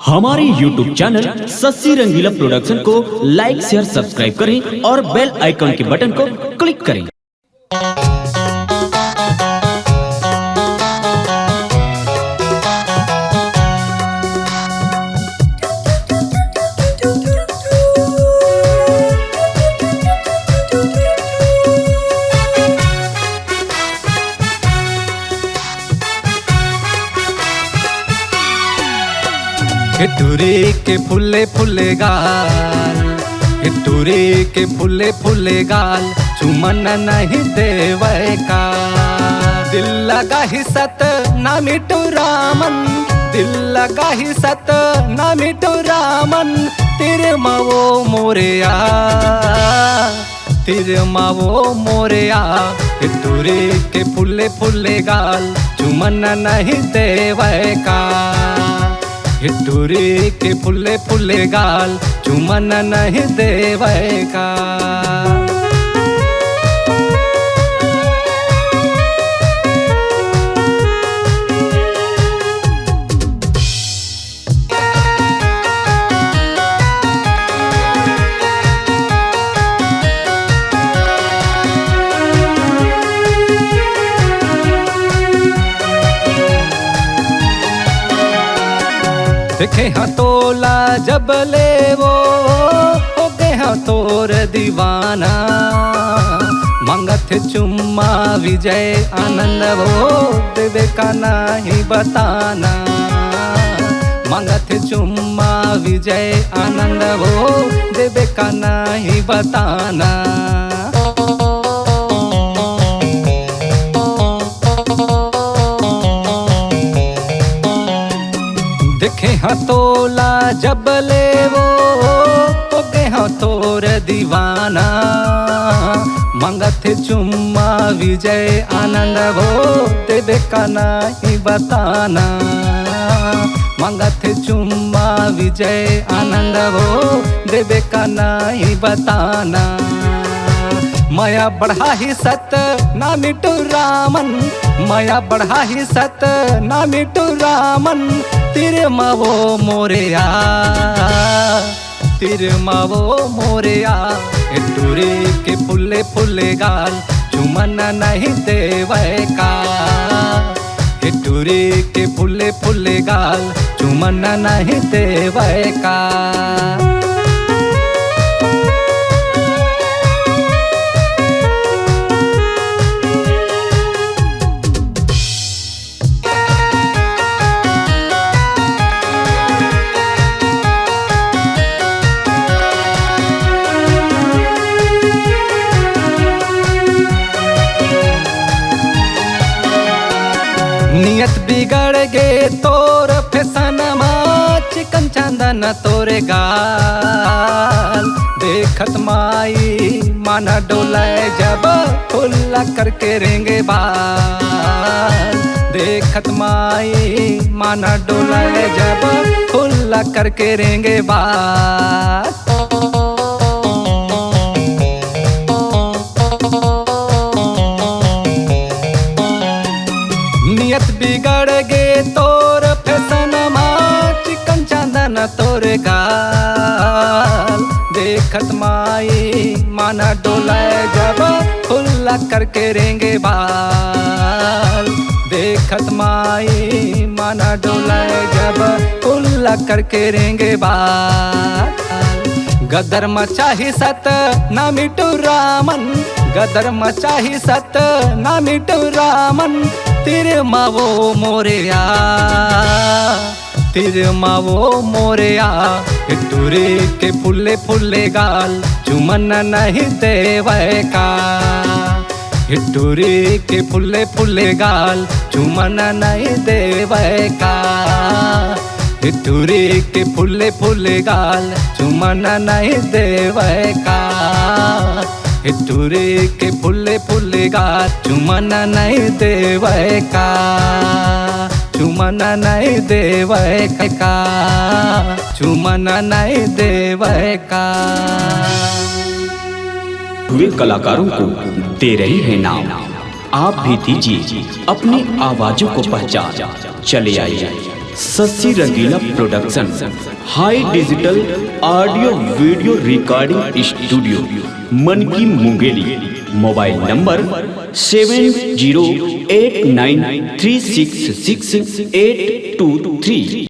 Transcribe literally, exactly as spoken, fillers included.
हमारे YouTube channel Shashi Rangila production को लाइक, share, subscribe करें और बेल आइकन के बटन को क्लिक करें। हे टूरी के फुल्ले फुल्ले गाल, हे टूरी के फुल्ले फुल्ले गाल, चुमन नहीं देवै का। दिल लगा ही सत ना मिटू रामन, दिल लगा ही सत ना मिटू रामन, तिर मवो मोरया। तिर मावो मोरया, हे टूरी के फुल्ले फुल्ले गाल, चुमन नहीं देवै का। हे टूरी के फुल्ले फुल्ले गाल, चुमन नहीं देवै का। देखे हाँ तोला जब ले वो, हो गए हाँ तोर दीवाना। मांगत हे चुम्मा विजय आनंद वो, देवे का नहीं बताना। मांगत हे चुम्मा विजय आनंद वो, देवे का नहीं बताना। देखे हाँ तोला जब ले वो, हो गए हाँ तोर दीवाना। मांगत हे चुम्मा विजय आनंद वो, देवे का नहीं बताना। मांगत हे चुम्मा विजय आनंद वो, देवे का नहीं बताना। मया बढ़ा ही सत ना मिटू रामन, मया बढ़ा ही सत ना मिटू रामन, तिर मवो मोरया, तिर मवो मोरया। हे टूरी के फुल्ले फुल्ले गाल, चुमन नहीं देवै का। हे टूरी के फुल्ले फुल्ले गाल, चुमन नहीं देवै का। नियत बिगड़ गे तोर फैशन मा, चिकन चंदन तोरे गाल। देखत माई मन डोले जब खुल्ला करके रेंगे बाल। देखत माई मन डोले जब खुल्ला करके रेंगे बाल। नियत बिगड़ गे तोर फैशन मा, चिकन चंदन तोर गाल। देखत माई मन डोले जब खुल्ला करके रेंगे बाल। देखत माई मन डोले जब खुल्ला करके रेंगे बाल। गदर मचाही सत ना मिटू रामन, गदर मचाही सत ना मिटू रामन, तिर मावो मोरया, तिर मावो मोरया। हे टूरी के फुल्ले फुल्ले गाल, चुमन नहीं देवै का। हे टूरी के फुल्ले फुल्ले गाल, चुमन नहीं देवै का। हे टूरी के फुल्ले फुल्ले गाल, चुमन नहीं देवै का। हे टूरी के फुल्ले फुल्ले गाल, चुमन नहीं देवै का। चुमन नहीं देवै का। चुमन नहीं देवै का। हुए कलाकारों को दे रही है नाम। आप भी दीजिए अपनी आवाजों को पहचान। चले आइए Shashi Rangila production, high digital audio video recording studio, Manki Mungeli. Mobile number seven zero eight nine three six six eight two three.